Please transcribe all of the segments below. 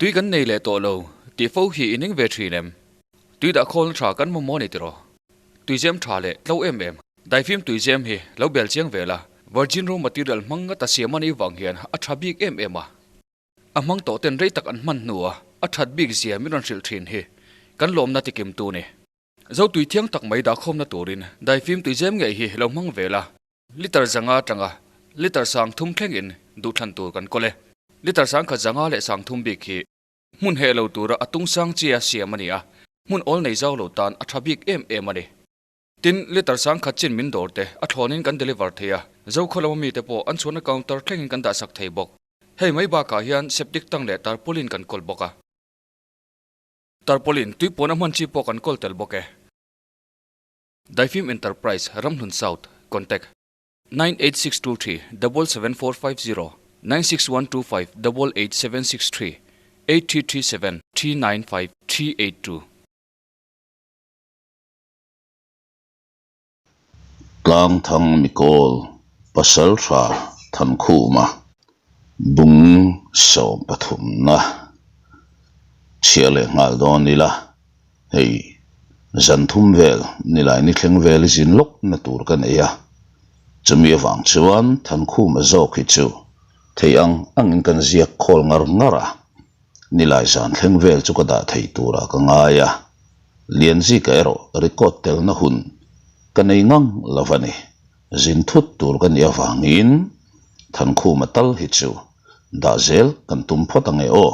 Tui kan nei leh tawh lo tih fo hi i ning ve thin em? Tui dah khawlna tha kan mamawh a ni tiraw? Tuizem tha leh tlo em em. Daifim tuizem hi lo bel chiang ve la, virgin raw material hmang ngata siam a nih vang hian a tha bik em em a. A hmang tawh ten rei tak an hman hnua a that bik zia min rawn hrilh thin hi kan lawmna tikim tu ni. Zo tui thiang tak mai dahkhawmna turin daifim tuizem ngei hi lo hmang ve la. Liter zanga atanga liter 3000 thlengin duhthlan tur kan kawl e. Liter 10,000 zanga leh 3000 bik hi hmun heh lo tura a tung sang chia siam a ni a, hmun awl nei zau lo tan a tha bik em em a ni. Tin, liter 10,000 chin min dawr te a thlawnin kan deliver thei a, Zokhaw lama mite pawh an chhuahna counter thlengin kan dahsak thei bawk. Hei mai bakah hian septic tank leh tarpaulin kan kawl bawk a. Tarpaulin tui puan a hman chi pawh kan kawl tel bawk e. Daifim Enterprise, Ramhlun South, Contact, 98623 77450 96125 88763 8337 395 382. Tlangthang Mikawl Pasaltha Thankhuma bung sawmpathumna chhiah leh nghal dawn ila. Hei, zan thum vel nilai ni thleng vel i zin lawk na tur ka nei a, chumi avang chuan Thankhuma zawk hi chu thei ang angin kan ziak khawl ngar ngar a, nilai zan thleng vel chu ka dah thei turah ka ngai a, Lianzika erawh record telna hun ka nei ngang lo a ni, zin thut tur ka nih avangin Thankhuma tal hi chu dah zel kan tum phawt ange aw.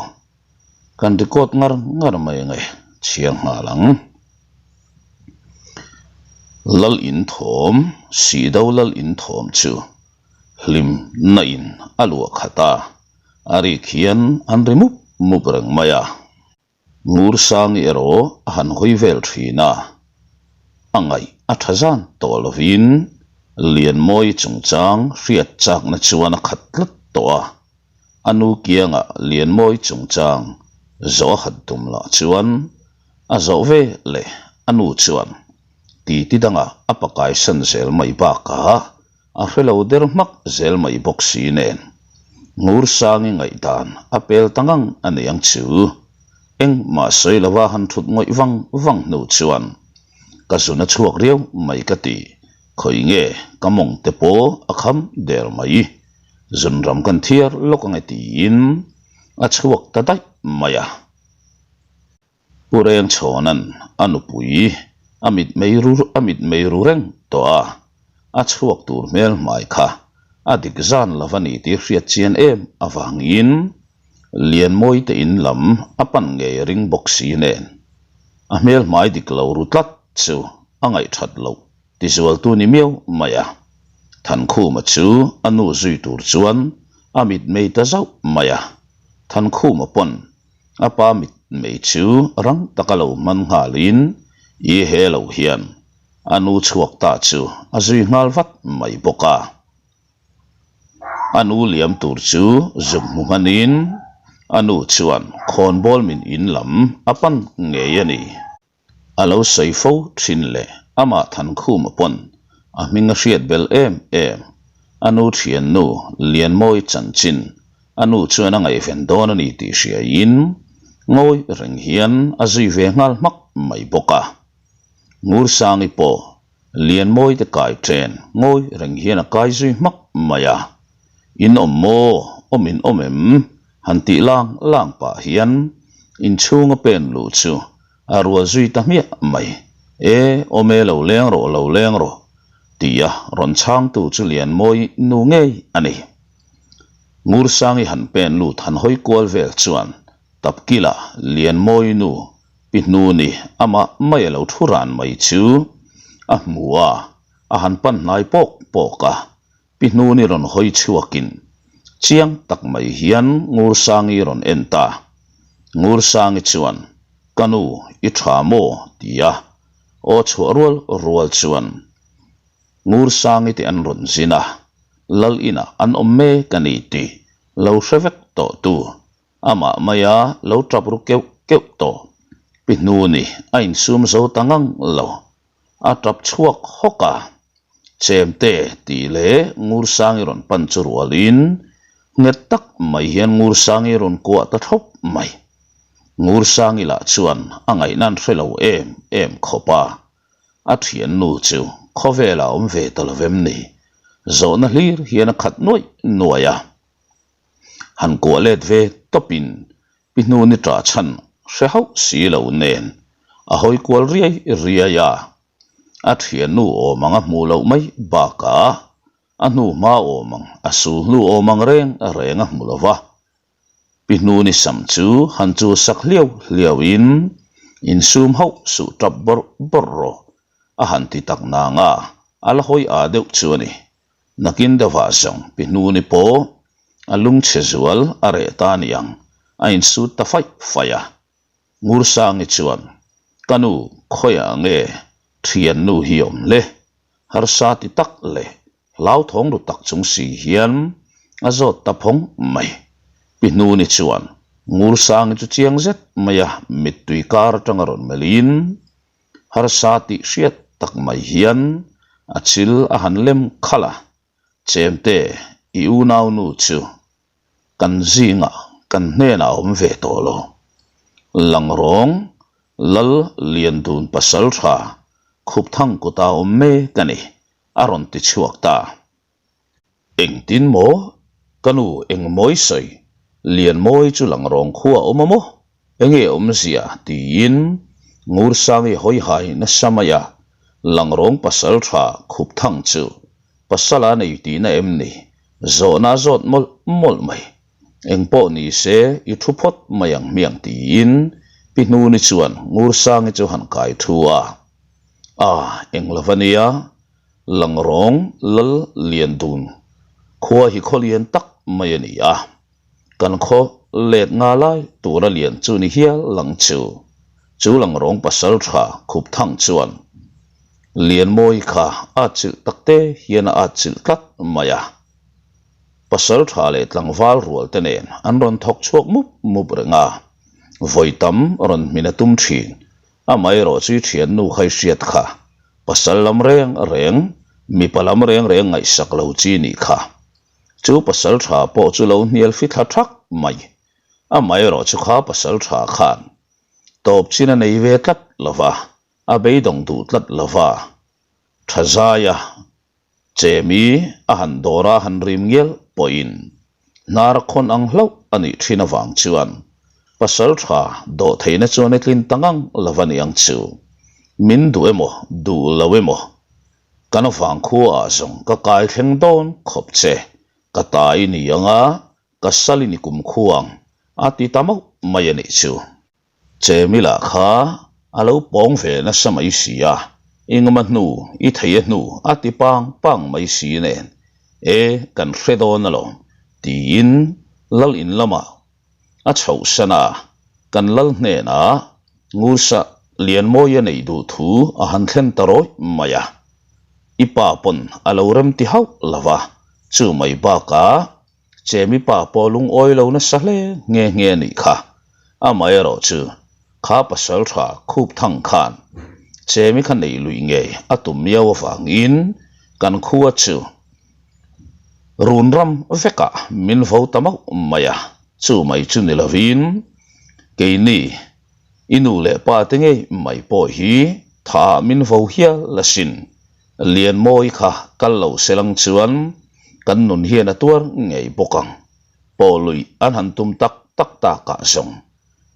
Kan record ngar ngar mai ange chhiar nghal ang. Lal in thawm, Sihdo lal in thawm chu hlim na in a luah khat a, a rik hian an ri mup mup reng mai a. Ngursangi erawh a han hawi vel thin a, a ngaih a tha zan tawh lovin Lianmawi chungchang hriat chakna chuan a khat tlat tawh a. A nu kiangah Lianmawi chungchang zawh a hat tum lah chuan a zawh ve leh a nu chuan titi dangah a pakaisan zel mai bakah a hrelo der hmak zel mai bawk si nen Ngursangi ngaihdan a pel ta ngang a ni ang chu. Engmah sawi lova han thut ngawih vang vang hnu chuan ka zun a chhuak riau mai ka ti, khawi nge ka mawng te pawh a kham der mai. Zunram kan thiar lawk ange tiin a chhuak ta daih mai a. Pu Rengchhawna'n a nupui a mit mei ru a mit mei ru reng tawh a, a chhuak tur hmel hmai kha a dik zan lo a ni tih hriat chian em avangin Lianmawi te in lam a pan ngei ring bawk si nen a hmel hmai dik lo ru tlat chu a ngaihthat loh Tizualtu ni miau mai a. Thankhuma chu a nu zui tur chuan a mitmei ta zauh mai a. Thankhuma pawn a pa mitmei chu rang taka lo hman nghalin i he lo hian a nu chhuak ta chu a zui nghal vat mai bawk a. A nu liam tur chu zuk hmu hmanin a nu chuan khawnbawl min in lam a pan ngei a ni. A lo sawi fo thin leh amah Thankhuma pawn a hming a hriat bel em em. A nu thiannu Lianmawi chanchin a nu chuan a ngaihven dawn a ni tih hriaiin ngawi reng hian a zui ve nghal hmak mai bawk a. Ngursangi pawh Lianmawi te kai chen ngawi reng hian a kai zui hmak mai a. In awm maw? Awm in awm em? Han tih lang lang pah hian inchhunga pen luh chu A rual zui ta hmiah mai. E, awm e, lo leng rawh, lo leng rawh, tia rawn chhangtu chu Lianmawi nu ngei a ni. Ngursangi han pen lut han hawi kual vel chuan Tapkila Lianmawi nu pi hnuni amah mai a lo thu ran mai chu a hmu a, a han pan hnai pawk pawk a, Pi Hnuni rawn hawi chhuakin chiang tak mai hian Ngursangi rawn en ta. Ngursangi chuan, Ka nu, i tha maw? ti a aw chhuah rual rual chuan Ngursangi te an rawn zin a, Lal inah an awm mek a ni tih lo hre vek tawh tu amah maia lo tap ru keuh keuh tawh. Pi Hnuni a insum zo ta ngang lo. A tap chhuak hawk a, Chemte tih leh Ngursangi rawn pan chu rualin nghet tak mai hian Ngursangi rawn kuah ta thlawp mai. Ngursangi lah chuan a ngaihna an hre lo em em khawp a, a thiannu chu khawvelah a awm ve ta lo vem ni? Zawhna hlir hian a khat nuaih nuaih a. Han kuah let ve tawpin pi hnuni ṭah chhan hre hauh si lo nen a hawi kual riai riai a, a thiannu awm ang a hmuh loh mai bakah a hnu hma awm ang a sul hnu awm ang reng reng a hmu lo va. Pi hnuni sam chu han chul sak hliau hliau in insum hauh suh tap bawrh bawrh rawh a han ti tak nang a, a la hawi â deuh chu a ni. Nakin deuhah zawng pi hnuni pawh a lungchhe zual a reh ta a ni ang, a insut ta faih faih a. Ngursangi chuan, Ka nu, khawiah nge thiannu hi awm le? Harsa ti tak leh hlauthawng ru tak chung si hian a zawt ta phawng mai. Pi Hnuni chuan Ngursangi chu chiang zet mai a mittui kar atanga rawn melhin harsa tih hriat tak mai hian a chil a han lem khalh a, Chemte, i unaunu chu kan zingah kan hnenah a awm ve tawh lo. Langrawng Lal Liandun Pasaltha Khupthang kuta awm mek a ni. a rawn ti chhuak ta. Engtin maw? Ka nu Engmawi sawi Lianmawi chu lang rawng khua a awm a maw? Enge awmzia? tiin Ngursangi hawi hai nasa mai a, lang rawng pasal tha khup thang chu pasal a nei tihna em ni? Zawhna a zawt mawlh mawlh mai. Engpawh ni se i thu phawt mai ang hmiang tiin Pi Hnuni chuan Ngursangi chu han kai thu a. A, eng lo va nia, Langrawng Lal Liandun khua hi khaw lian tak mai a ni a, kan khaw let nga lai tura lian chu ni hial lang chu. Chu Langrawng pasal tha khup thang chuan Lianmawi kha a atchilh tak te hian a atchilh tlat mai a. Pasal tha leh tlangval rual te nen an rawn thawk chhuak mup mup reng a, vawi tam rawn hmin a tum thin. Amaherawh chu i thiannu kha i hriat kha, pasal lam reng reng, mipa lam reng reng ngaihsak lo chi nih kha. Chu pasal tha pawh chu lo hnial fi thla thak mai. Amaherawh chu kha pasal tha khan tawp chin a nei ve tlat lo va, a beidawng duh tlat lo va, tha zai a Chemi a han dawr a han rim ngial pawhin hnar a khawn ang hlauh a nih thin avang chuan pasal tha dawh theihna chuan i tlin ta ngang lo a ni ang chu. Min duh emaw duh lo emaw kan vangkhua ah zawng ka kai thleng dawn khawp che, ka ta i ni ang a, ka sal i ni kumkhua ang a ti ta mauh mai a nih chu. Chemila kha a lo pawng ve nasa mai si a, i ngama hnu, i thei a hnu a ti pang pang mai si nen, e kan hre dawn alawm tiin lal in lamah a chhoh san a, kan lal hnenah Ngursa Lianmawia neih duh thu a han thlen ta rawih mai a, i pa pawn a lo rem ti hauh lo va, chu mai bakah Chemi pa pawh lungawi lo nasa hle nghe nghe a nih kha. Amaherawh chu kha pasal tha khup thang khan Chemi kha nei luih ngei a tum miau avangin kan khua chu run ram vekah min vo ta mauh mai a, chu mai chu ni lovin keini i nu leh pa te ngei mai pawh hi tha min vo hial asin. Lianmawi kha kal lo se lang chuan kan nun hian a tuar ngei bawk ang. Pawh luih an han tum tak tak takah zawng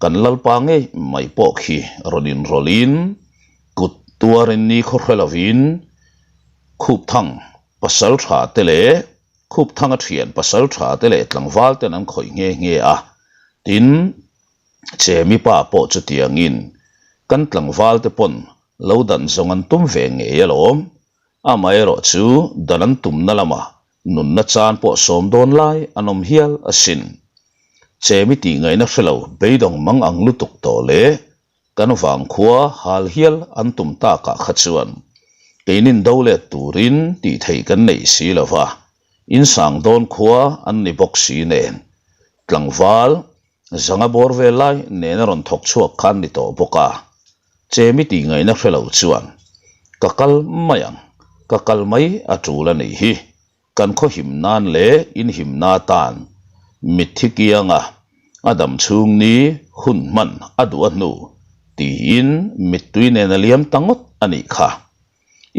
kan Lalpa ngei mai pawh khi rawn inrawlhin kut tuarin ni khaw hre lovin Khupthang pasal tha te leh Khupthanga thian pasal tha te leh tlangval ten an khawih nghe nghe a, tin Chemi pa pawh chutiangin kan tlangval te pawn Lo dan zawng an tum ve ngei alawm. Amaherawh chu dan an tumna lamah nunna chan pawh sawm dawn lai an awm hial asin. Chemi tih ngaihna hre lo beidawng mang ang lutuk tawh leh kan vangkhua hal hial an tum takah kha chuan keinin do let turin tih theih kan neih si lo va, insang dawn khua an ni bawk si nen tlangval Zanga bawr vel lai nena rawn thawk chhuak kha an ni tawh bawk a, Chemi tih ngaihna hre lo chuan, Ka kal mai ang, ka kal mai a tul a nih hi, kan khaw him nan leh in himna atan mitthi kianga. A dam chhung ni hun hman a duh a hnu tiin mittui nen a liam ta ngawt a nih kha.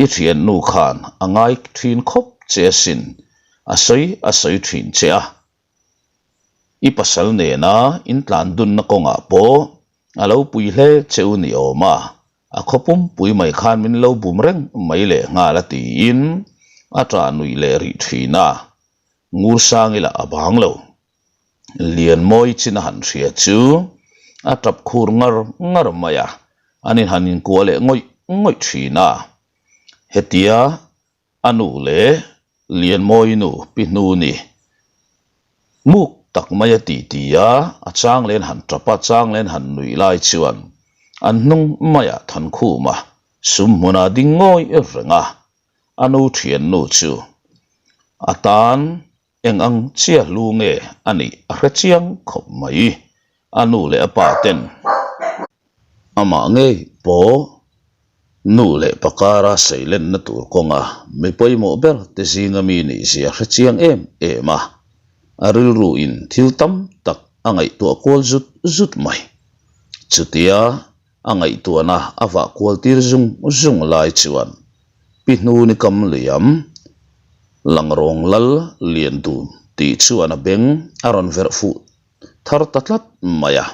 I thiannu khan a ngai thin khawp che asin, a sawi a sawi thin che a. I pasal nena in tlan dunna kawngah pawh a lo pui hle che u ni awm a, a khaw pumpui mai khan min lo bum reng mai leh nghal a tiin a ṭah nuih leh rih thin a, Ngursangi lah a bang lo. Lianmawi chin a han hria chu a tap khur ngar ngar mai a, an inhan inkuah leh ngawih ngawih thin a. Hetia a nu leh Lianmawi nu Pi Hnuni muk tak mai a ti ti a, a chang len han tap a, chang len han nuih lai chuan an hnung maiah Thankhuma sum hmunah ding ngawi reng a, a nu thiannu chu a tan Eng ang chiah hlu nge a nih a hre chiang khawp mai. A nu leh a pa ten amah ngei pawh nu leh pa kara seilenna tur kawnga mi pawimawh ber te zinga mi nih zia hre chiang em em a, a rilru in thil tam tak a ngaihtuah kual zut zut mai. Chutia A ngaihtuahna a vah kual tir zung zung lai chuan Pi Hnuni kam liam Langrawng Lal lian dun tih chuan a beng a rawn verh fuh thar ta tlat mai a.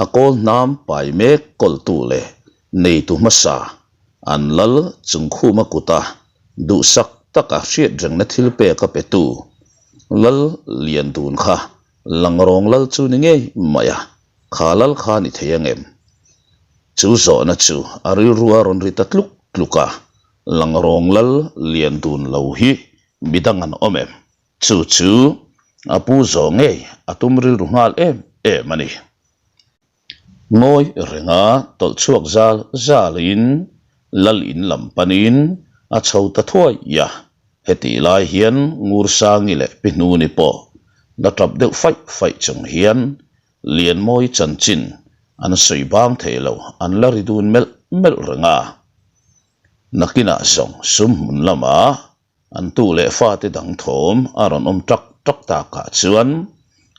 A kawl hnam pai mek kawltu leh neitu hmasa an lal chungkhuma kuta duhsak taka hriat rengna thil pek a petu Lal lian dun kha Langrawng Lal chu ni ngei mai a. Kha lal kha ni thei ang em? Chu zawhna chu a rilru a rawn ri ta tluk tluk a, Langrawng lal lian dun lo hi midang an awm em? Chu chu a pu zawh ngei a tum rilru nghal em em a ni. Ngawi renga tawlh chhuak zal zalin lal in lam panin a chho ta thuai a, hetih lai hian Ngursangi leh Pi Hnuni pawh la tap deuh faih faih chung hian Lianmawi chanchin an sawi bang thei lo, an la ri dun melh melh reng a. Nakinah zawng sum hmun lamah an tu leh fate dang thawm a rawn awm tak tak takah chuan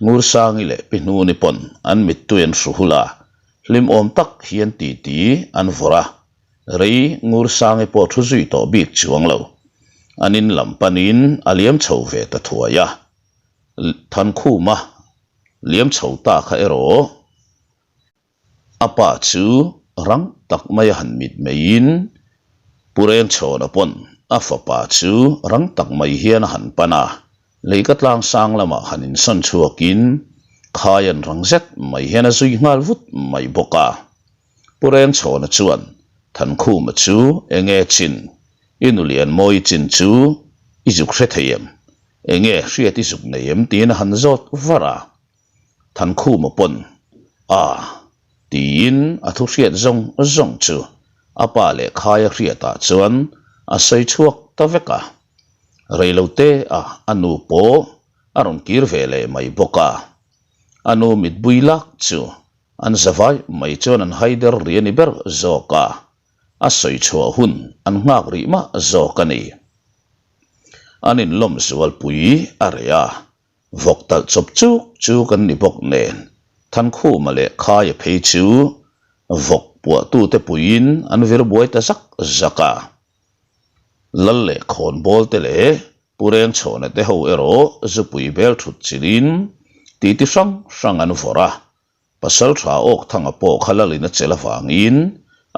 Ngursangi leh Pi Hnuni pawn an mittui an hru hul a, hlimawm tak hian titi an vawrh a, rei Ngursangi pawh thu zui tawh bik chuang lo. An in lam panin a liam chho ve ta thuai a, Thankhuma Liam chho ta kha erawh a pa chu rang tak mai a han mit meiin Pu Rengchhawna pawn a fapa chu rang tak mai hian a han pan a, leika tlang sang lamah han insawn chhuakin khai an rang zet mai hian a zui nghal vut mai bawk a. Pu Rengchhawna chuan Thankhuma chu enge chin, i nu Lianmawi chin chu i zuk hre thei em? Enge hriat i zuk nei em tiin a han zawt var a, Thankhuma pawn a tiin a thu hriat zawng zawng chu a pa leh khaia hriatah chuan a sawi chhuak ta vek a. Reilote a a nu pawh a rawn kir ve leh mai bawk a, a nu mitbui lak chu an zavai mai chuan an haider ri a ni ber zawk a, a sawi chhuah hun an nghak rih mah zawk a ni. An inlawm zualpui a reh a, vawk talh chawp chuk chuk an ni bawk nen Thankhuma leh Khaia phei chu vawk puahtute puiin an vir buai ta zak zak a. Lal leh khawnbawl te leh Pu Rengchhawna te ho erawh zupui bel thut chilhin titi hrang hrang an vawrh a, Pasalṭha Awkthanga pawh kha lalin a chelh avangin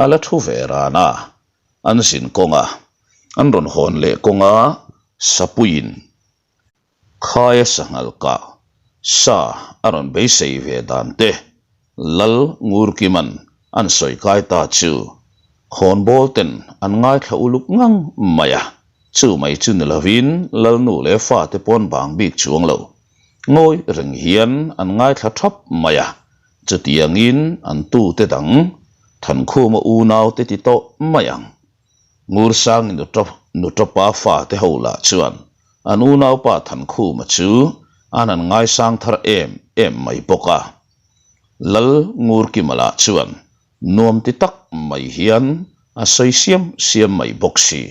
a la thu ve ran a, an zin kawnga an rawn hawn leh kawnga Sapuiin khaia sanghal kah sa a rawn beisei ve dan te Lal Ngurkiman an sawi kai ta chu khawnbawl ten an ngaithla uluk ngang mai a, chu mai chu ni lovin Lalnu leh fate pawn bang bik chuang lo. Ngawi reng hian an ngaithla thap mai a, chutiangin an tute dang Thankhuma unaute ti tawh mai ang. Ngursangi Nutapa fate ho lah chuan an unaupa Thankhuma chu an han ngaisang thar em em mai bawk a. Lal Ngurkima lah chuan Nuam ti tak mai hian a sawi siam siam mai bawk si.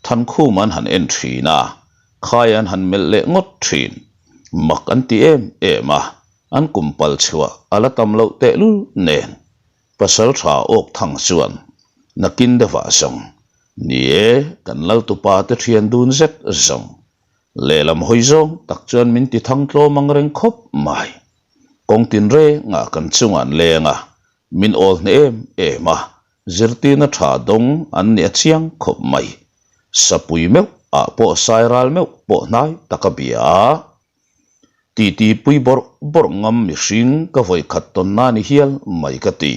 Thankhum an han en thin a, khai an han melh leh ngawt thin. Mak an ti em em a. An kum pal chhuah a la tam loh tehlul nen pasal tha awk thang chuan nakin deuhah zawng, Ni e, kan laltupa te thian dun zet zawng, lehlam hawi zawng tak chuan min ti thang tlawm ang reng khawp mai. Kawng tinrengah kan chungah an leng a, min awl hneh em em a, zirtirna tha dawng an ni a chiang khawp mai. Sapui meuh ah pawh sairal meuh pawh hnai tak a bia a. Titi pui bawrh bawrh ngam mihring ka vawi khat tawn na ni hial mai ka ti.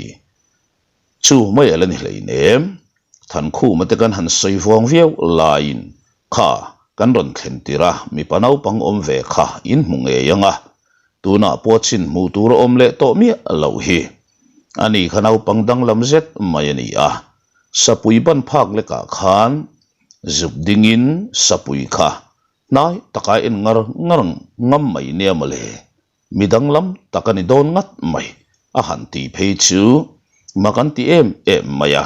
Chu mai a la ni hleinem. Thankhuma te kan han sawi vawng viau laiin kha kan rawn thlen tir a, mipa naupang awm ve kha in hmu ngei ang a, tunah pawh chin hmuh tur a awm leh tawh miah loh hi. Ani kha naupang danglam zet mai a ni a, sapui ban phak lekah khan zuk dingin sapui kha hnai taka en ngar ngar ngam mai nia mawle. Mi danglam tak a ni dawn ngat mai a han tih phei chu mak an ti em em mai a.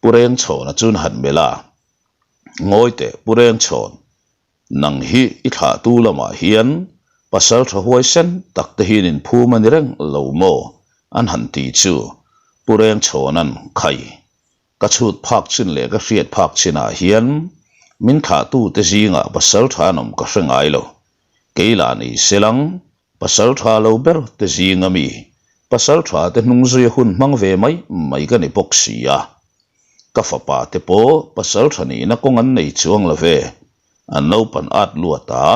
Pu Rengchhawna chuan han melh a, Ngawi teh Pu Rengchhawn, nang hi i thlahtu lamah hian pasal tha huaisen tak te hian inphum a ni reng lo maw? an han ti chu Pu Rengchhawna'n khai Ka chhut phak chin leh ka hriat phak chinah hian min thlahtute zingah pasal tha an awm ka hre ngai lo. Kei lah ni selang, pasal tha lo ber te zinga mi, pasal tha te hnung zuia hun hmang ve mai mai ka ni bawk si a. Ka fapa te pawh pasal tha nihna kawng an nei chuang lo ve, an naupan at luat a,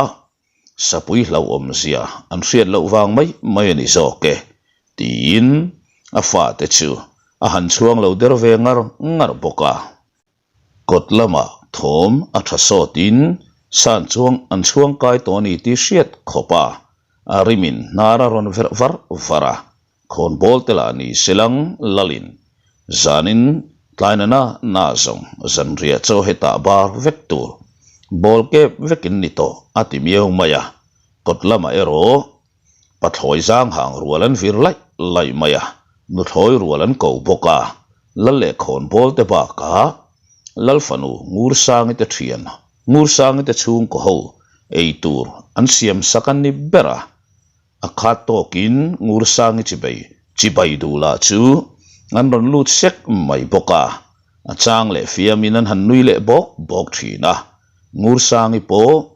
Sapui hlauhawmzia an hriat loh vang mai mai a ni zawk e, tiin a fate chu a han chhuang lo der ve ngar ngar bawk a. Kawt lamah thawm a tha sawtin san chuang an chhuang kai tawh a ni tih hriat khawp a, a rimin hnar a rawn verh var var a, Khawnbawl te lah ni selang lalin zanin tlaina na na zawng zanriah chaw hetah bar vek tur bawl kep vekin ni tawh a ti miau mai a, kawt lamah erawh pathlawi zang hang rual an vir laih laih mai a, nuthlawi rual an ko bawk a, lal leh khawnbawl te bakah Lalfanu Ngursangi te thian Ngursangi te chhungkaw ho ei tur an siam sak an ni ber a. A khat tawkin Ngursangi chibei chibai duh lah chu an rawn lut sek mai bawk a, a chang leh fiamin an han nui leh bawk bawk thin a. Ngursangi pawh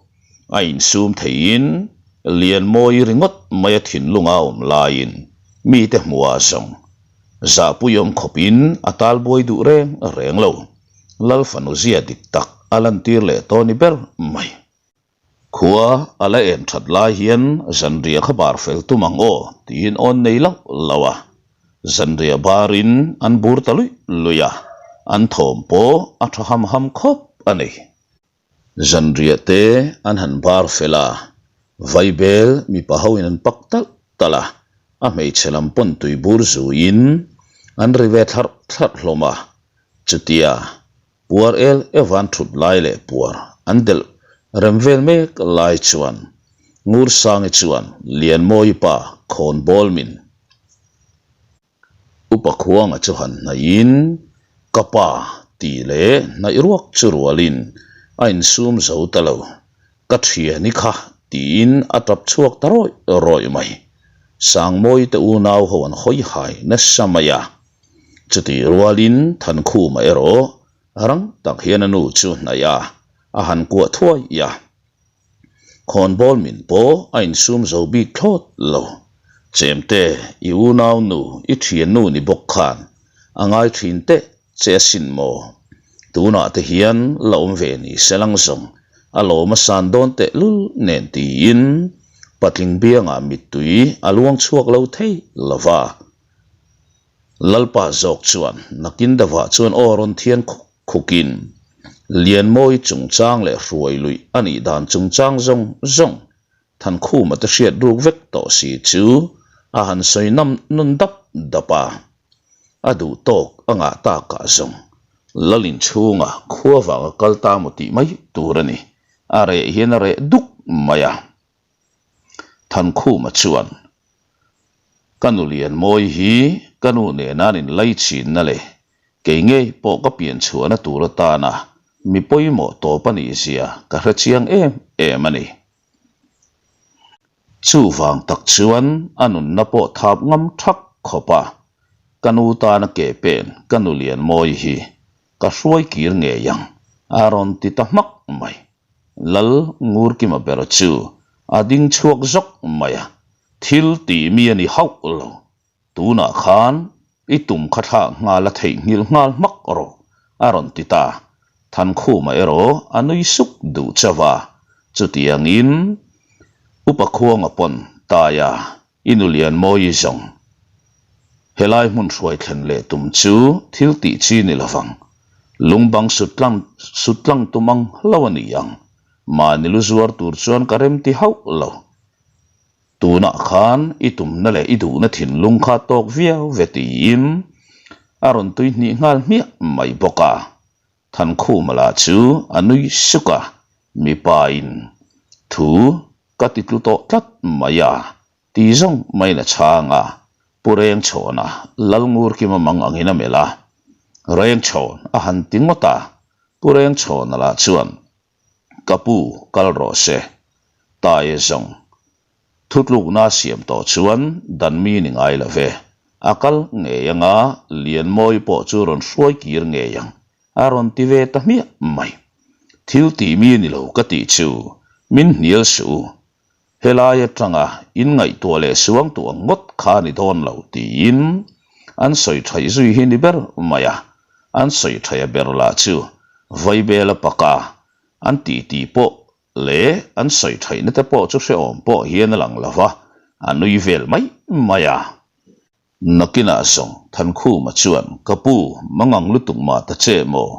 a insum theiin Lianmawi ringawt mai a thinlunga a awm laiin mite hmuhah zawng zahpuiawm khawpin a talbuai duh reng reng lo. Lalfanu zia dik tak a lantir leh tawh ni ber mai. Khua a la en that lai hian zanriah kha bar fel tum ang aw tiin awn nei lauh lauh a, zanriah barin an bur ta luih luih a, an thawm pawh a tha ham ham khawp a ni. Zanriah te an han bar fel a, vaibel mipa hoin an pak talh talh a, a hmeichhe lam pawn tui bur zuiin an ri ve thlarh thlarh hlawm a, chutia Puar el evan thut lai leh puar an delh rem vel mek lai chuan Ngursangi chuan Lianmawi pa khawn bawl min Upa Khuanga chu han hnaihin ka pa tih leh hnaih ruak chu rualin a insum zo ta lo, ka thiani kha tiin a tap chhuak ta rawih rawih mai. Sangmawi te unau ho an hawi hai nasa mai a. Chutih rualin Thankhuma erawh rang tak hian a nu chu hnaih a, a han kuah thuai a. Khawnbawl min pawh a insum zo bik thlawt lo. Chemte, i unau nu, i thiannu ni bawk khan a ngai thin teh che asin maw? Tunah te hian la awm ve ni se lang zawng, a lawm a san dawn teh lul nen tiin patling biangah mittui a luang chhuak lo thei lo va. Lalpa zawk chuan nakin deuhah chuan aw rawn thian khuk khukin Lianmawi chungchang leh hruai luih a nih dan chungchang zawng zawng Thankhuma te hriat ruk vek tawh si chu a han sawi nam nun dap dap a. A duh tawk a ngah takah zawng Lalin chhunga khua vanga kal ta maw tih mai tur a ni. A reh hian a reh duk mai a. Thankhuma chuan, Ka nu Lianmawi hi ka nu nena an inlaichinna leh kei ngei pawh ka pian chhuahna tur atana mi pawimawh tawp a nih zia ka hre chiang em em a ni. Chuvang tak chuan a nunna pawh thap ngam thak khawp a, ka nu tana ke pen ka nu Lianmawi hi ka hruai kir ngei ang, a rawn ti ta hmak mai. Lal Ngurkima ber chu a ding chhuak zawk mai a, thil tih mi a ni hauh lo. Tunah khan i tum kha thlak nghal a theihnghilh nghal hmak rawh, a rawn ti ta. Thankhuma erawh a nui suk duh chauh a, chutiangin Upa Khuanga pawn Taia i nu Lianmawii zawng helai hmun hruai thlen leh tum chu thil tih chi ni lovang, lungbang sut tlang sut tlang tum ang hlo a ni ang, mahni lu zuar tur chuan ka remti hauh lo. Tunah khan i tumna leh i duhna thinlung kha tawk viau ve tiin a rawn tui hnih nghal hmiah mai bawk a. Thankhuma lah chu a nui suk a, mipa in thu ka ti tlu tawh tlat mai a ti zawng maiin a chhang a. Pu Rengchhawna Lalngurkima mang angin a melh a, Rengchhawn a han ti ngawt a, Pu Rengchhawna lah chuan Ka pu kal rawh se. Tae zawng. Thutlukna siam tawh chuan dan mi ni ngai lo ve. A kal ngei anga Lianmawi pawh chu rawn hruai kir ngei ang. A rawn ti ve ta hmiah mai. Thil tih mi ni lo ka tih chu min hnial suh u. Helai atanga in ngaihtuah leh suang tuah ngawt kha ni dawn lo tiin an sawi thaih zui hi ni ber mai a, an sawi thaih a ber lah chu Vaibel a pak a, an titi pawh leh an sawi thaihna te pawh chu hrehawm pawh hian a lang lo va, a nui vel mai mai a. Nakinah zawng Thankhuma chuan, Ka pu, mangang lutuk mah ta che maw?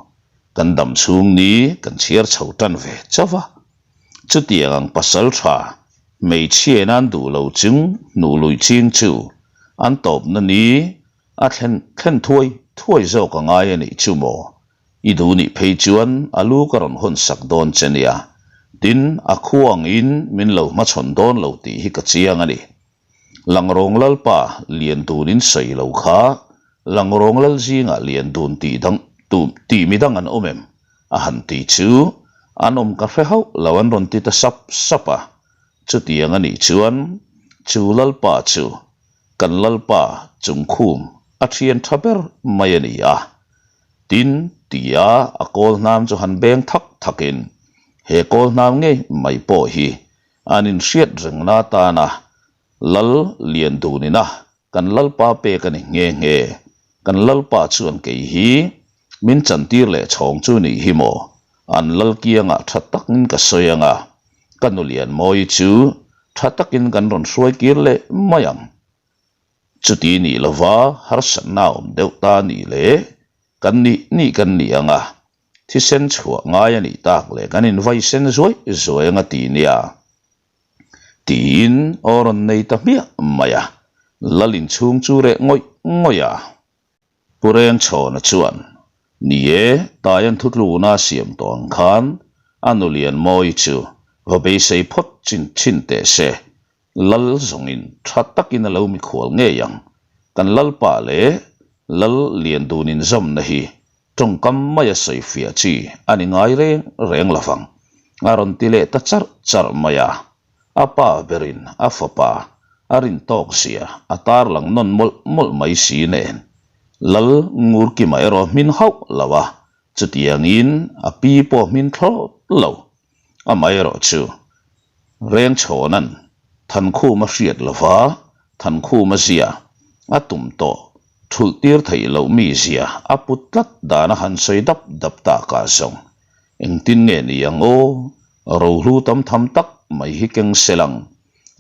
Kan dam chhung ni kan chhiar chho tan ve chauh va. Chutiang ang pasal tha, hmeichhia in an duh lo chung hnuh lui ching chu an tawpna ni a thlen thlen thuai thuai zawk a ngai a nih chu maw? I duh nih phei chuan a lu ka rawn hawn sak dawn che nia. Tin, a khua angin min lo hmachhawn dawn lo tih hi ka chiang a ni. Langrawng Lalpa lian dun in sawi lo kha Langrawng Lal zingah lian dun tih dang tih mi dang an awm em? A han ti chu an awm ka hre hauh lo an rawn ti ta sap sap a. Chutiang a nih chuan chu Lalpa chu kan Lalpa chungkhum a thian tha ber mai a ni a. Tin, tia a kawl hnam chu han beng thak thakin he kawl hnam ngei mai pawh hi An inhriat rengna atana Lal Liandunina kan Lalpa pek a ni nghe nghe. Kan Lalpa chuan kei hi min chantir leh chhawng chu nih hi maw? An Lal kiangah tha takin ka sawi ang a, ka nu Lianmawii chu tha takin kan rawn hruai kir leh mai ang. Chuti nih lova harsatna awm deuh ta nih leh kan nih nih kan ni ang a, Thisen chhuah ngai a nih tak leh kan invai sen zuai zuai anga ti nia tiin aw rawn nei ta hmiah mai a, Lal inchhung chu reh ngawih ngawih a. Pu Rengchhawna chuan, Ni e, Taian thutluna a siam tawh ang khan a nu Lianmawii chu va beisei phawt chin thin teh se, Lal zawngin tha takin a lo mikhual ngei ang. Kan Lalpa leh Lal Liandun inzawmna hi Tawngkam maia sawi fiah chi a ni ngai reng reng lo vang, a rawn ti leh ta charh charh mai a. A pa berin a fapa a rin tawk zia a tarlang nawn mawlh mawlh mai si nen. Lal Ngurkima erawh hmin hauh lo a, chutiangin a pi pawh hmin thlawt lo. Amaherawh chu Rengchhawna'n Thankhuma hriat lova Thankhuma zia a tum tawh thulh tir theih loh mi zia a put tlat dan a han sawi dap dap takah zawng engtin nge ni ang aw, rohlu tam tham tak mai hi keng sel ang.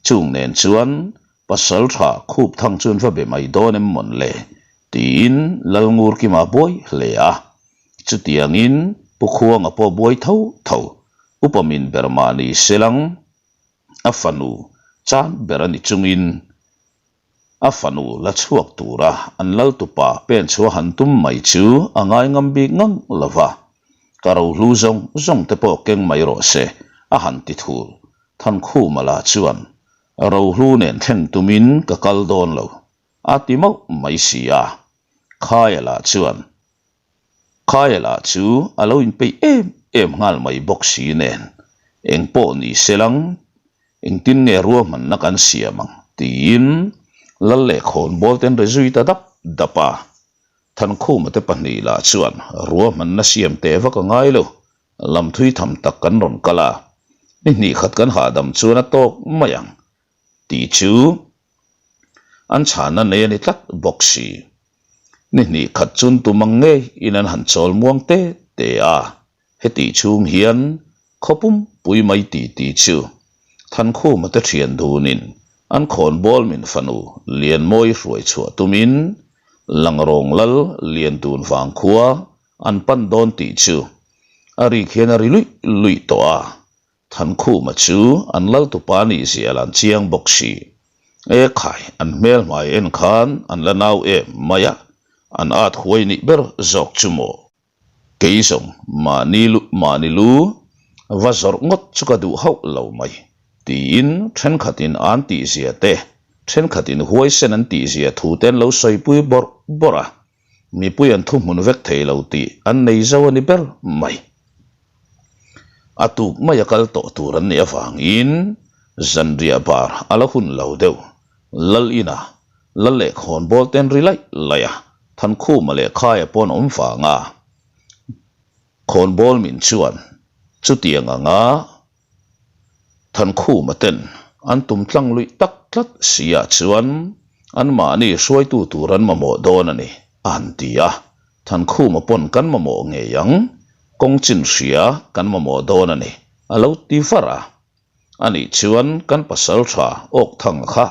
Chung nen chuan pasal tha khup thang chuan va be mai dawn em mawn le tiin Lalngurkima buai hle a. Chutiangin Pu Khuanga pawh buai tho tho, Upa min ber mahni selang a fanu chan ber a ni chungin a fanu la chhuak tura an laltupa pen chhuah han tum mai chu a ngai ngam bik ngang lo va, ka rohlu zawng zawng te pawh keng mai rawh se a han ti thul. Thankhuma lah chuan rohlu nen thleng tumin ka kal dawn lo a ti mauh mai si a, Khaia lah chuan Khaia lah chu a lo inpeih em em nghal mai bawk si nen, eng pawh ni se lang. Engtin nge ruahmanna kan siam ang? tiin Lal leh khawnbawl te an ri zui ta dap dap a. Thankhuma te pahnih lah chuan ruahmanna siam teh vak a ngai lo, lam thui tham tak kan rawn kal a, ni hnih khat kan hahdam chuan a tawk mai ang tih chu an chhanna nei a ni tlat bawk si. Ni hnih khat chun tum ang ngei in an han chawl muang te te a, Hetih chhung hian khaw pumpui mai ti ti chu Thankhuma te thian dunin an khawnbawl min fanu Lianmawi hruai chhuah tumin Langrawng lal Liandun vangkhua an pan dawn tih chu a rik hian a ri luih luih tawh a, Thankhuma chu an lal tupa nih zia lan chiang bawk si. E khai, an hmel hmai en khan an la nau em mai a, an at huai nih ber zawk chu maw? Kei zawng mahni lu mahni lu va zawrh ngawt chu ka duh hauh lo mai, tiin thenkhatin an tihzia te, thenkhatin huaisen an tihzia thu te an lo sawipui bawrh bawrh a, mipui an thuhmun vek thei lo tih an nei zo a ni ber mai. A tuk mai a kal tawh tur an nih avangin zanriah bar a la hun lo deuh, Lal inah Lal leh khawnbawl te an ri laih laih a, Thankhuma leh Khaia pawh an awm vang a, khawnbawl min chuan chutiang anga Thankhuma ten an tum tlang luih tak tlat si ah chuan anmahni hruaitu tur an mamawh dawn a ni a han ti a, Thankhuma pawn kan mamawh ngei ang, kawng chin hria kan mamawh dawn a ni a lo ti var a. Anih chuan kan pasal tha awk thang kha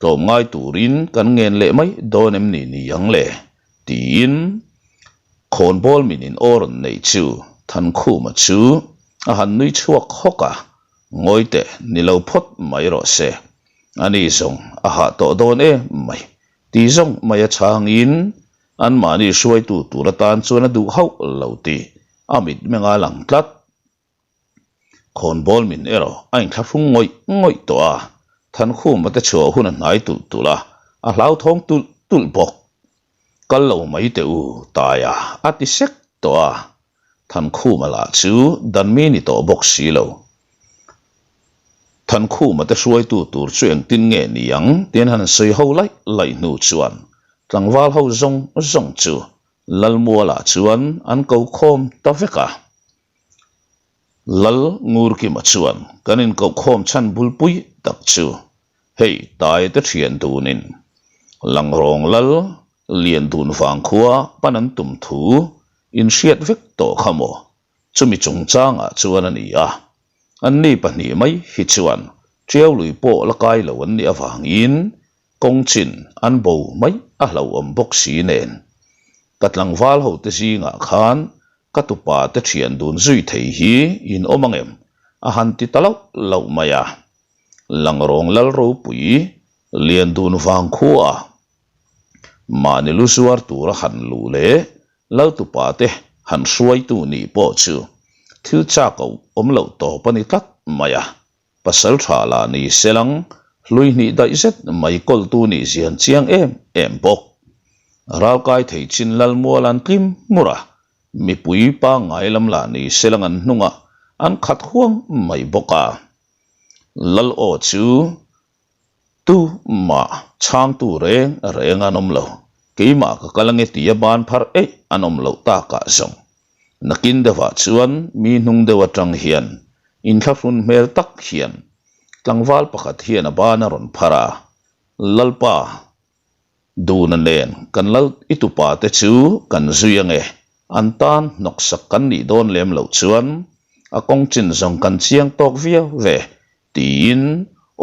tlawmngai turin kan ngen leh mai dawn em ni ni ang le? tiin khawnbawl min in aw rawn neih chu Thankhuma chu a han nui chhuak hawk a, Ngawi teh ni lo phawt mai rawh se, ani zawng a hah tawh dawn em mai ti zawng mai a chhangin anmahni hruaitu tur atan chuan a duh hauh lo tih a mitmeng a lang tlat. Khawnbawl min erawh a inthlahrung ngawih ngawih tawh a, Thankhuma te chhuah hun a hnai tulh tulh a, a hlauthawng tulh tulh bawk. Kal lo mai teh u, Taia a ti sek tawh a, Thankhuma lah chu dan mi ni tawh bawk si lo. Thankhuma te hruaitu tur chu engtin nge ni ang tiin han sawi ho laih laih hnu chuan tlangval ho zawng zawng chu Lalmualah chuan an ko khawm ta vek a. Lal Ngurkima chuan kan inkohkhawm chhan bulpui tak chu hei tai te thian dunin Langrawng Lal lian dun vang khua pan an tum thu inhriat vek tawh kha maw chumi chungchangah chuan a ni a, anni pahnih mai hi chuan Tiau lui pawh la kai lo an nih avangin kawng chin an bo mai a hlauhawm bawk si nen ka tlangval hote zingah khan Ka tupa te thian dun zui thei hi in awm ang em? A han ti ta loh loh mai a. Langrawng Lal ropui lian dun vang khua mahni lu zuar tura han luh leh Lal tupa te han hruaitu nih pawh chu thil chak awm loh tawp a ni tlat mai a. Pasal tha lah ni selang hlui hnih daih zet mai kawltu nih zian chiang em em bawk. Ralkai thei chin Lalmual an tlim hmur a, mipui pangngai lam lah ni selang an hnungah an khat huang mai bawk a. Lal aw chu Tu mah chhangtu reng reng an awm lo, keimah ka kal ange tia ban phar eih an awm loh takah zawng. Nakin deuhah chuan mi hnung deuh atang hian inthlahrun hmel tak hian tlangval pakhat hian a ban a rawn phar a, Lalpa, Duna nen kan lal i tupa te chu kan zui ange, an tan hnawksak kan nih dawn lem loh chuan a kawng chin zawng kan chiang tawk viau ve tiin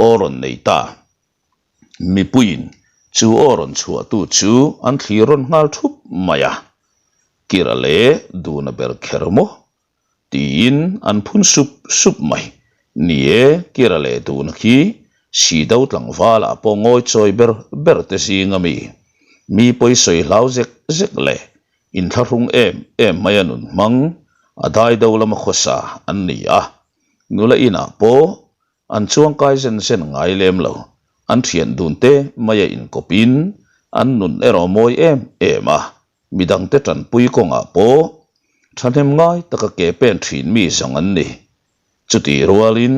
aw rawn nei ta. Mipuiin chu aw rawn chhuahtu chu an thlir rawn nghal thup mai a, Kira leh Duna ber kher maw? Tiin an phun sup sup mai. Ni e, Kira leh Duna khi Sido tlangvalah pawh ngawi chawi ber ber te zing a mi. Mi pawisawi hlau zek zek leh inthlahrung em em mai a nun hmang a daido lama khawsa an ni a. Nula inah pawh an chuangkai zen zen ngai lem lo, an thian dun te mai a inkawpin an nun erawh mawi em em a, midangte tanpui kawngah pawh thahnem ngai taka ke pen thin mi zawng an ni. Chutih rualin.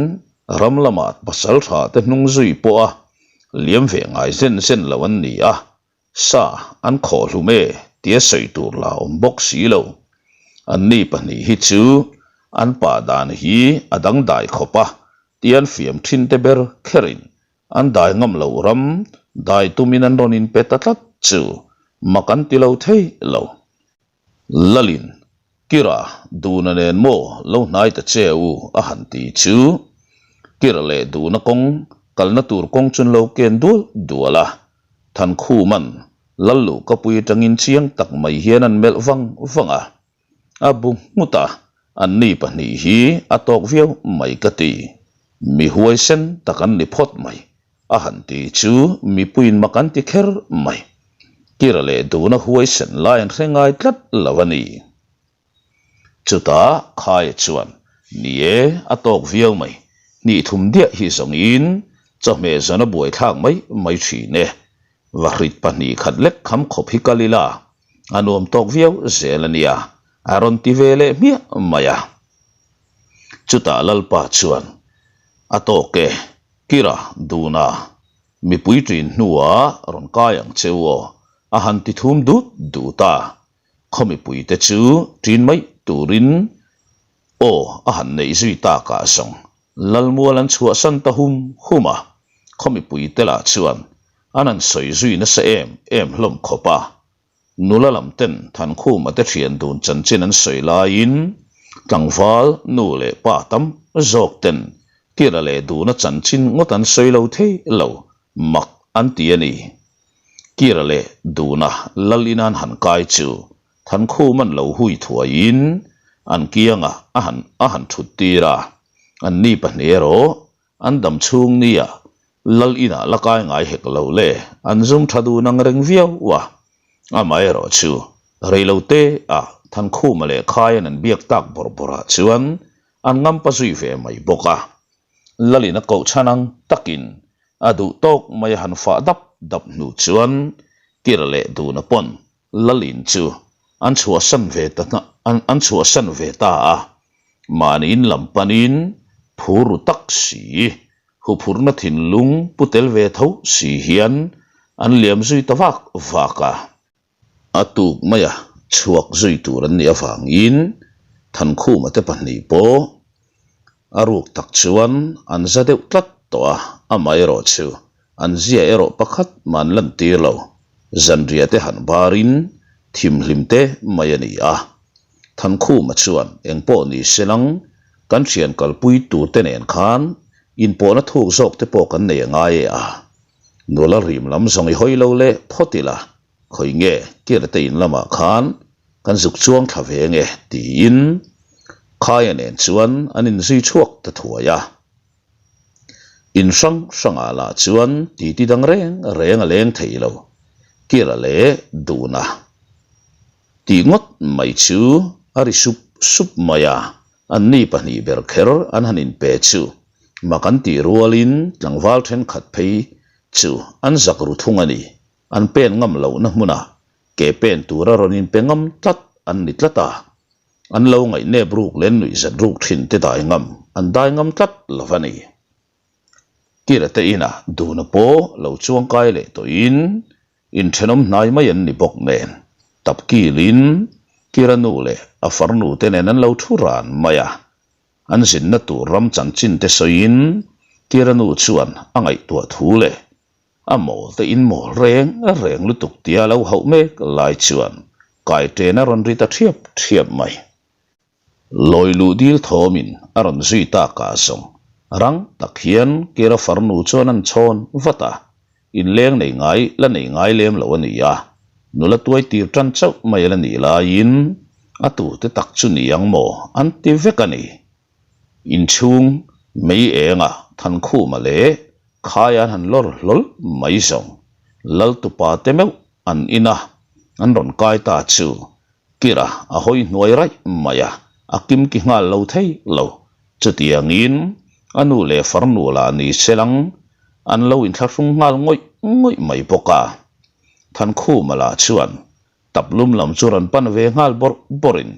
Ram lama pasal tha te hnung zui pawha liam ve ngai zen zen lo an ni a, sa an khawh hlum e tia sawi tur la awm bawk si lo. Anni pahnih hi chu an pa dan hi a dangdai khawp a tia an fiam thin te ber kherin an dai ngam loh ram dai tumin an rawn inpe ta tlat chu mak an ti lo thei lo. Lalin, Kira, Duna nen maw lo hnai ta che u a han ti chu Kira leh Duna kawng kalna tur kawng chu an lo ken dual dual a, Thankhuman Lalluhkapui atangin chiang tak mai hian an melh vang vang a. A bu nghut a, anni pahnih hi a tawk viau mai ka ti. Mi huaisen tak an ni phawt mai. A han ti chu mipuiin mak an ti kher mai. Kira leh Duna huaisen lai an hre ngai tlat lo a ni. Chutah Khaia chuan, Ni e, a tawk viau mai. Hnih thum diah hi zawngin chawhmeh zawn a buaithlak mai mai thin e. Vahrit pahnih khat lek kham khawp hi kal ila, a nuam tawk viau zel a nia, a rawn ti ve leh hmiah mai a. Chutah Lalpa chuan, A tawk e, Kira, Duna, mipui ṭin hnuah rawn kai ang che u aw, a han ti thum dut dut a. Khaw mipuite chu ṭin mai turin aw a han neih zui takah zawng Lalmual an chhuahsan ta hum hum a, khaw mipuite lah chuan an han sawi zui nasa em em hlawm khawp a. Nula lam ten Thankhuma te thian dun chanchin an sawi laiin tlangval nu leh pa tam zawk ten Kira leh Duna chanchin ngawt an sawi lo thei lo mak an ti a ni. Kira leh Duna lal in an han kai chu Thankhuman lo hui thuaiin an kiangah a han a han thut tir a, anni pahnih erawh an dam chhung nia lal inah la kai ngai hek lo le an zum tha dun ang reng viau a. Amaherawh chu reilote ah Thankhuma leh Khaian an biak tak bawrh bawrh ah chuan an ngampa zui ve mai bawk a. Lalin a koh chhan ang takin a duh tawk mai a han fah dap dap hnu chuan Kira leh Duna pawn Lalin chu an chhuahsan ve ta an chhuahsan ve ta a, mahniin lam panin phur ru tak si, huphurhna thinlung pu tel ve tho si hian an liam zui ta vak vak a. A tuk maia chhuak zui tur an nih avangin Thankhuma te pahnih pawh a ruk tak chuan an za deuh tlat tawh a, amaherawhchu An zia erawh pakhat mah an lantir lo. Zanriah te han barin thimhlim te mai a ni a. Thankhuma chuan engpawh ni se lang, kan thian kalpui turte nen khan inpawhna thuk zawk te pawh kan nei a ngai e a. Nula rim lam zawng i hawi lo leh phawt ila, khawi nge Kirate in lamah khan kan zuk chuang thla ve nge tiin Khaia nen chuan an inzui chhuak ta thuai a. In hrang hrangah lah chuan titi dang reng reng a leng thei lo, Kira leh Duna tih ngawt mai chu a ri sup sup mai a, anni pahnih ber kher an han inpe chu mak an tih rualin tlangval thenkhat phei chu an zak ru thung a ni, an pen ngam lohna hmunah ke pen tura rawn inpe ngam tlat an ni tlat a. An lo ngaihnep ruk leh nuih zat ruk thin te dai ngam an dai ngam tlat lo a ni. Kira te inah Duna pawh lo chuangkai leh tawhin inthenawm hnai mai an ni bawk nen tapkilin Kira nu leh a farnu te nen an lo thu ran mai a. An zinna tur ram chanchin te sawiin Kira nu chuan a ngaihtuah thu leh A mawl te in mawl reng reng lutuk tia lo hauh mek lai chuan kaiṭen a rawn ri ta ṭhiap ṭhiap mai. Lawi luh dil thawmin a rawn zui tak ah zawng rang tak hian Kira farnu chuan an chhawn vat a, inleng nei ngai la nei ngai lem lo a ni a, nula tuai tir ṭan chauh mai a la nih laiin a tute tak chu ni ang maw an ti vek a ni. Inchhung mei engah Thankhuma leh Khaia an han lawr hlawl mai zawng. Laltupa te meuh an in a, an rawn kai ta chu Kira a hawi hnuai raih mai a, a kimki nghal lo thei lo. Chutiangin a nu leh farnu lah ni se lang an lo inthlahrung nghal ngawih ngawih mai bawk a. Thankhuma lah chuan Tap lum lam chu rawn pan ve nghal bawrh bawrhin,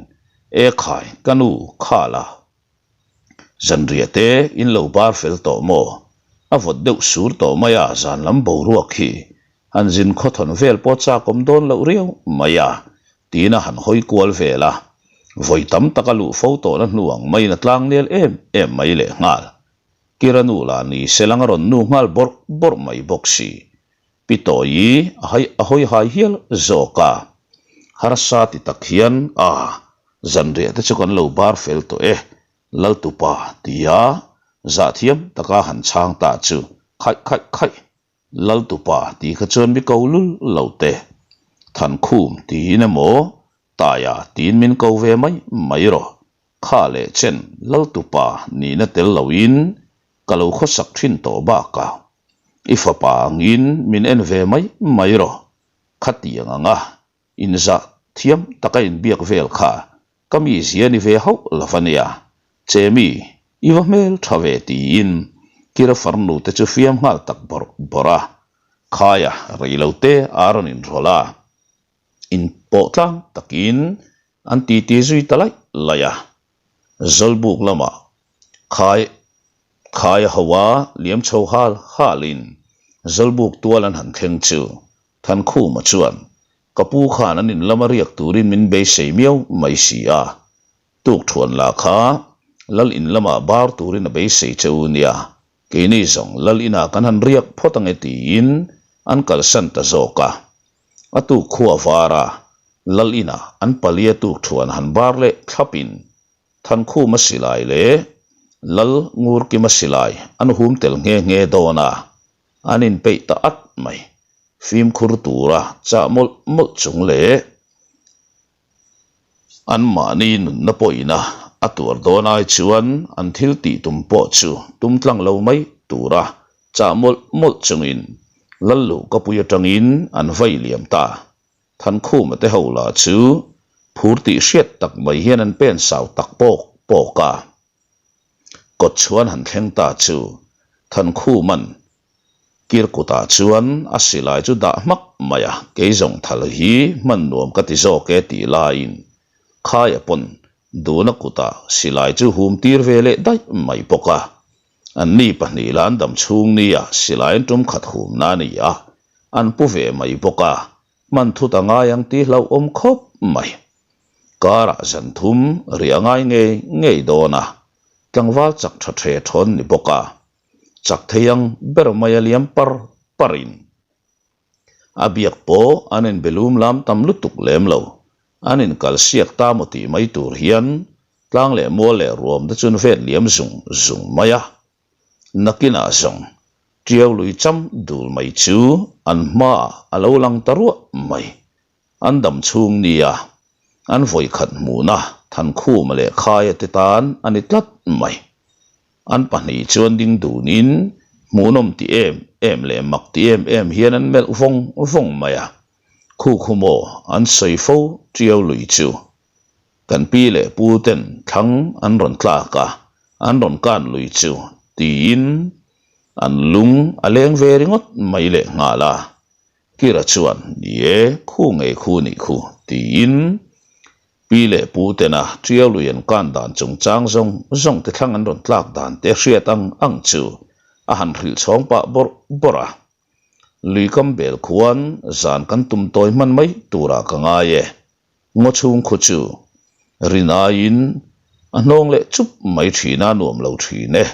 E khai, ka nu, kha la. Zanriah te in lo bar fel tawh maw? A vawt deuh sur tawh mai a, zan lam boruak hi han zin khawthawn vel pawh chak awm dawn loh riau mai a, tiin a han hawi kual vel a. Vawi tam tak a luh fo tawhna hnu ang maiin a tlang nel em em mai lehnghal. Kira nu lah ni se lang a rawn nu nghal bawrh bawrh mai bawk si. Pi Tawi a hai a hawi hai hial zawk a. Harsa ti tak hian a, zanriah te chu kan lo bar fel tawh e, Laltupa tia zahthiam taka han chhang ta chu khaih khaih khaih Laltupa tih kha chuan mi ko lul lo te. Thankhum tiin emaw Taia tiin min ko ve mai mai rawh. Kha leh chen Laltupa nihna tel loin ka lo khawsak thin tawh bakah i fapa angin min en ve mai mai rawh. Khatiang anga inzah thiam taka inbiak vel kha ka mizia ni ve hauh lo va nia. Chemi, i va hmel tha ve tiin Kira farnu te chu fiam nghal tak bawrh bawrh a. Khaia rei lo te a rawn inrawlh a. Inpawh tlang takin an titi zui ta laih laih a. Zawlbuk lamah khai khai a ho a, liam chho hal halin Zawlbuk tual an han thleng chu Thankhuma chuan ka pu khan an in lama riak turin min beisei miau mai si a, tukthuan lah kha lal in lamah bar turin a beisei che u nia, keini zawng lal inah kan han riak phawt ange tiin an kalsan ta zawk a. A tuk khua var a, lal inah an palia tukthuan han bar leh thlapin Thankhuma silai leh Lal Ngurkima silai an hum tel nghe nghe dawn a, an inpeih ta at mai. Fimkhur tura chah mawlh mawlh chung leh anmahni nunna pawhina a tuar dawn ai chuan an thil tih tum pawh chu tum tlang lo mai tura chah mawlh mawlh chungin Lalluh kapui atangin an vai liam ta. Thankhuma te ho lah chu phur tih hriat tak mai hian an pen sau tak pawk pawk a. Kawt chhuan han thleng ta chu Thankhuma'n kir kutah chuan a silai chu dah hmak mai a, kei zawng thal hi hman nuam ka ti zawk e tih laiin Khaia pawn duna kutah silai chu hum tir ve leh daih mai bawk a. Anni pahnih lah an dam chhung nia silai an tum khat humna a ni a, an pu ve mai bawk a, hman thut a ngai ang tih hlauhawm khawp mai. Karah zan thum riah ngai ngei ngei dawn a, tlangval chak tha the thawn ni bawk a, chak thei ang ber mai a liam par parin a biak pawh an inbe lum lam tam lutuk lem lo, an inkalsiak ta maw tih mai tur hian tlang leh mual leh ruam te chuan vet liam zung zung mai a. Nakinah zawng Tiau lui cham dul mai chu an hmaah a lo lang ta ruah mai. An dam chhung nia an vawikhat hmuhna Thankhuma leh Khaia te tan a ni tlat mai. An pahnih chuan ding dunin hmuhnawm ti em em leh mak ti em em hian an melh vawng vawng mai a. Khu khu maw an sawi fo Tiau lui chu. Kan pi leh pu ten thlang an rawn tlak a, an rawn kan lui chu tiin an lung a leng ve ringawt mai lehnghal a. Kira chuan, Ni e, khu ngei khu nih khu, tiin pi leh pu tena Tiau lui an kan dan chungchang zawng zawng te thlang an rawn tlak dan te hriat ang ang chu a han hrilh chhawng pah bawrh bawrh a. Lui kam bel khuan zan kan tum tawi hman mai turah ka ngai e, ngaw chhung khu chu rin aiin a hnawng leh chup mai thin a nuam lo thin e.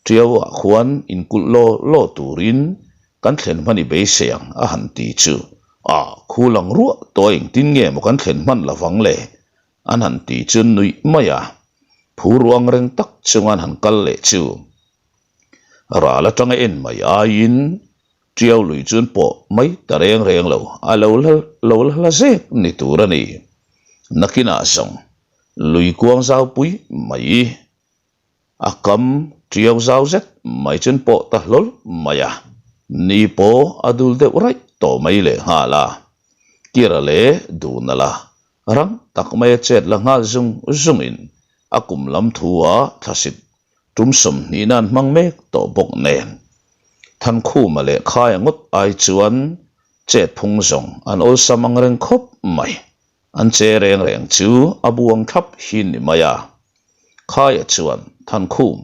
Tiauah khuan inkulh law law turin kan thlen hman i beisei ang a han ti chu a khu lang ruah tawh a engtin nge maw kan thlen hman lovang le an han ti chu nuih mai a, phur ruang reng tak chunga an han kal leh chu ral atanga en mai aiin Tiau lui chuan pawh mai ta reng reng lo a lo la lo la hla zek ni tur a ni. Nakinah zawng lui kuang zaupui mai. A kam tiau zau zet mai chuan pawh ta hlawl mai a, ni pawh a dul deuh raih tawh mai leh nghal a. Kira leh Dunala rang tak maia chet la nghal zung zungin a kum lam thu ah thlasit tum 20 nan hmang mek tawh bawk nen Thankhuma leh Khaia ngawt ai chuan chet phung zawng an awlsam ang reng khawp mai. An che reng reng chu a buang thlap hi ni mai a. Khaia chuan, Thankhum,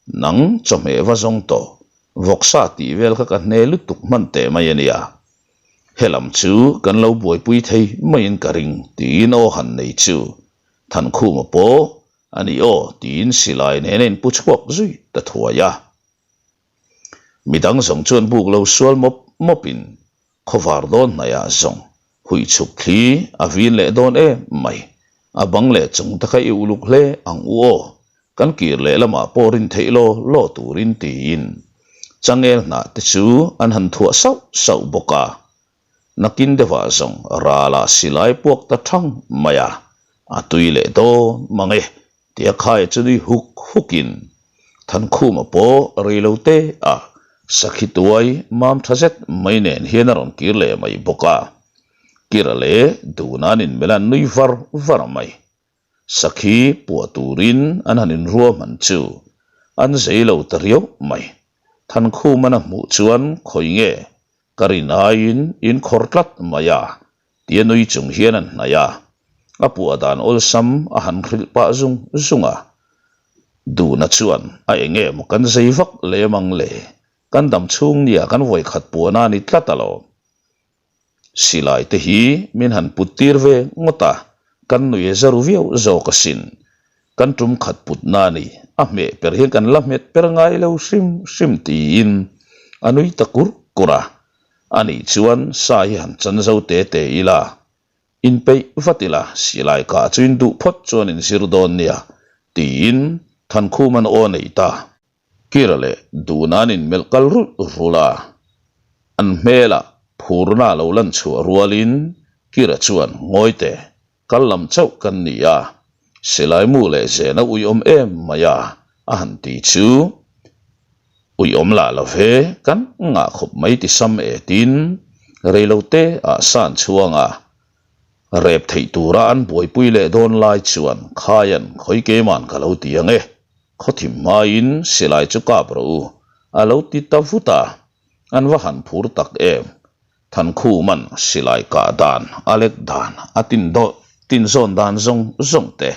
nang chawhmeh va zawng tawh, vawksa tih vel kha ka hne lutuk hman teh mai a nia. Helam chu kan lo buaipui thei maiin ka ring tiin aw han nei chu Thankhuma pawh a ni aw tiin silai nen a inpu chhuak zui ta thuai a. Midang zawng chuan buk lo sual mawp mawpin khawvar dawn hnaihah zawng huih chhuk thli a vin leh dawn em mai. A bang leh chung te kha i uluk hle ang u aw, kan kir leh lamah pawh rin theih law law turin tiin changel hnah te chu an han thuah sauh sauh bawk a. Nakin deuhah zawng ralah silai puak ta thang mai a, a tui leh dawn mang e tia khaia chu nui huk hukin Thankhuma pawh rei lo te a sakhi tuai mam tha zet mai nen hian a rawn kir leh mai bawk a, Kira leh Duna'n inmelh an nui var var mai. Sakhi puah turin an han inruahman chu an zei lo ta riau mai. Thankhuma'n a hmuh chuan khawi nge ka rin aiin in khawr tlat mai a tia nui chung hian an hnaih a, a puah dan awlsam a han hrilh pah zung zung a. Duhna chuan a eng nge maw kan zei vak lem ang le, kan dam chhung nia kan vawikhat puahna a ni tlat alawm. Silai te hi min han put tir ve ngawt a, kan nui a za ru viau zawk asin. Kan tum khat putna a ni, a hmeh per hian kan la hmet per ngai lo hrim hrim tiin a nui ta kur kur a. Anih chuan sa hi han chan zo te te ila, inpeih vat ila, silai kah chu in duh phawt chuan in zir dawn nia tiin Thankhuma'n aw a nei ta. Kira leh Duna an inmelh kal rulh rulh a, an hmelah phurna a lo lan chhuah rualin Kira chuan ngawi teh, kal lam chauh kan ni a, silai mu leh zena uiawm em mai a, a han ti chu. Uiawm lah lo ve, kan ngah khawp mai ti sam e tin reilote ah san chhuang a, rep theih tura an buaipui leh dawn lai chuan Khaian khawi keiman ka lo ti ang e. Khawthim hmaiin silai chu kap rawh u, a lo ti ta vut a. An va han phur tak em? Thankhuman silai kah dan, a lek dan, a tin dawh tin zawn dan zawng zawng te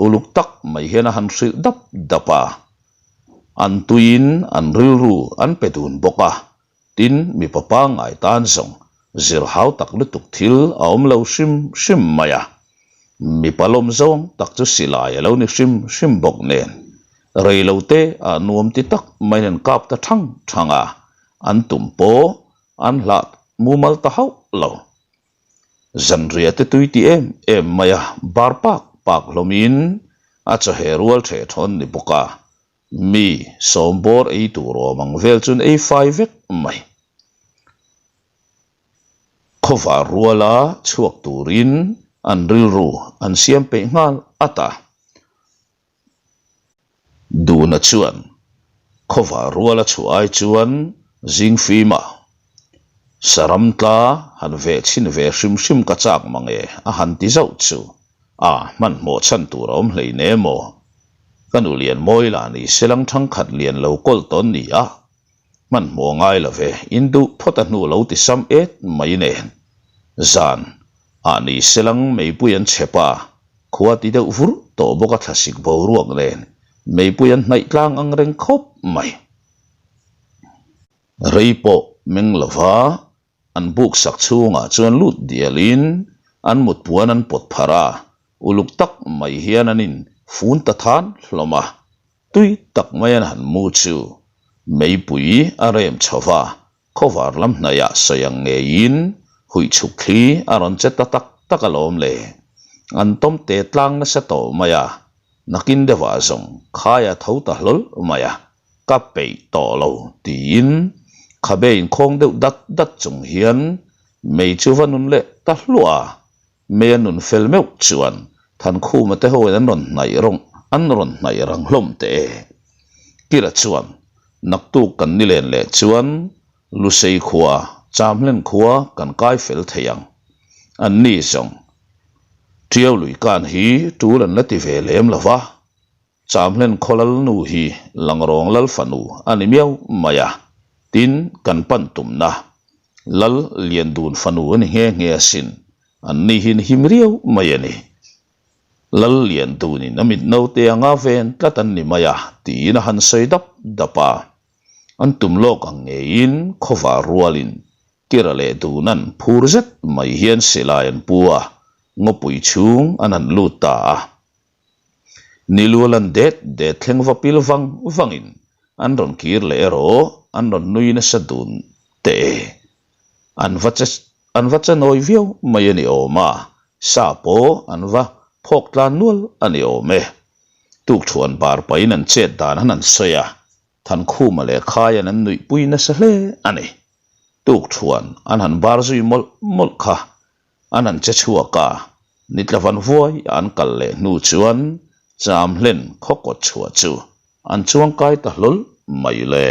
uluk tak mai hian a han hrilh dap dap a. An tuiin an rilru an pe dun bawk a. Tin, mipa pangngai tan zawng zir hau tak lutuk thil a awm lo hrim hrim mai a. Mipa lawm zawng tak chu silai a lo ni hrim hrim bawk nen, rei lo te ah nuam ti tak maiin an kap ta thang thang a, an tum pawh an hlah mumal ta hauh lo. Zanriah te tui ti em em mai a, bar pak pak hlawmin a chawheh rual theh thawn ni bawk a, Mi sawmbawr ei tur awm ang vel chuan ei fai vek mai. Khawvar ruala chhuak turin an rilru an siam peih nghal at a. Duna chuan khawvar ruala chhuah ai chuan zing fima saram tla han veh chhin ve hrim hrim ka chak mang e a han ti zauh chu. A, hmanhmawh chhan tur a awm hlei ne maw? Ka nu lian mawi lah ni selang thangkhat lian lo kawl tawn ni a, hmanhmawh ngai lo ve, in duh phawt a hnu lo ti sam et mai nen. Zan ah ni selang meipui an chhep a, khua ti deuh vur tawh bawk a thlasik boruak nen meipui an hnaih tlang ang reng khawp mai. Rei pawh meng lova An buk sak chhungah chuan lut dialin an mut puan an pawt pharh a, uluk tak mai hian an in fun ta than hlawm a. Tui tak mai an han mu chu meipui a rem chho va, khawvar lam hnaihah sawi ang ngeiin huih chhuk thli a rawn che ta tak tak alawm le. An tawm te tlang nasa tawh mai a, nakin deuhah zawng khai a tho ta hlawl mai a. Ka peih tawh lo tiin khabe inkhawng deuh dat dat chung hian mei chu va nun leh ta hluah a, mei a nun fel meuh chuan Thankhuma te hoin an rawn hnaih rawng an rawn hnaih rang hlawm teh e. Kira chuan naktuk kan ni len leh chuan Lusei khua, Chamhlen khua kan kai fel thei ang. An ni zawng Tiau lui kan hi tul an la ti ve lem lo va. Chamhlen khaw lal nu hi Langrawng lal fanu a ni miau mai a, tin kan pan tumna Lal Liandun fanu a ni nghe nghe asin, an ni hi ni him riau mai a ni. Lal lian dunin a mit naute anga ven tlat an ni mai a, tiin a han sawi dap dap a. An tum lawk ang ngeiin khawvar rualin Kira leh Dunan phur zet mai hian silai an pu a, ngawpui chhung an han lut ta a. Nilual an det det thleng va pil vang vangin an rawn kir leh erawh an rawn nui nasa dun teh e. An va che an va che nawi viau mai a ni awm a, sa pawh an va phawk tlan nual a ni awm e. Tukthuan bar pahin an chet dan han an sawi a, Thankhuma leh Khaian an nuihpui nasa hle a ni. Tukthuan an han bar zui mawlh mawlh kha An han che chhuak a, nitla van vuai a an kal leh hnu chuan cham hlen khaw kawt chhuah chu an chuangkai ta hlawl mai le.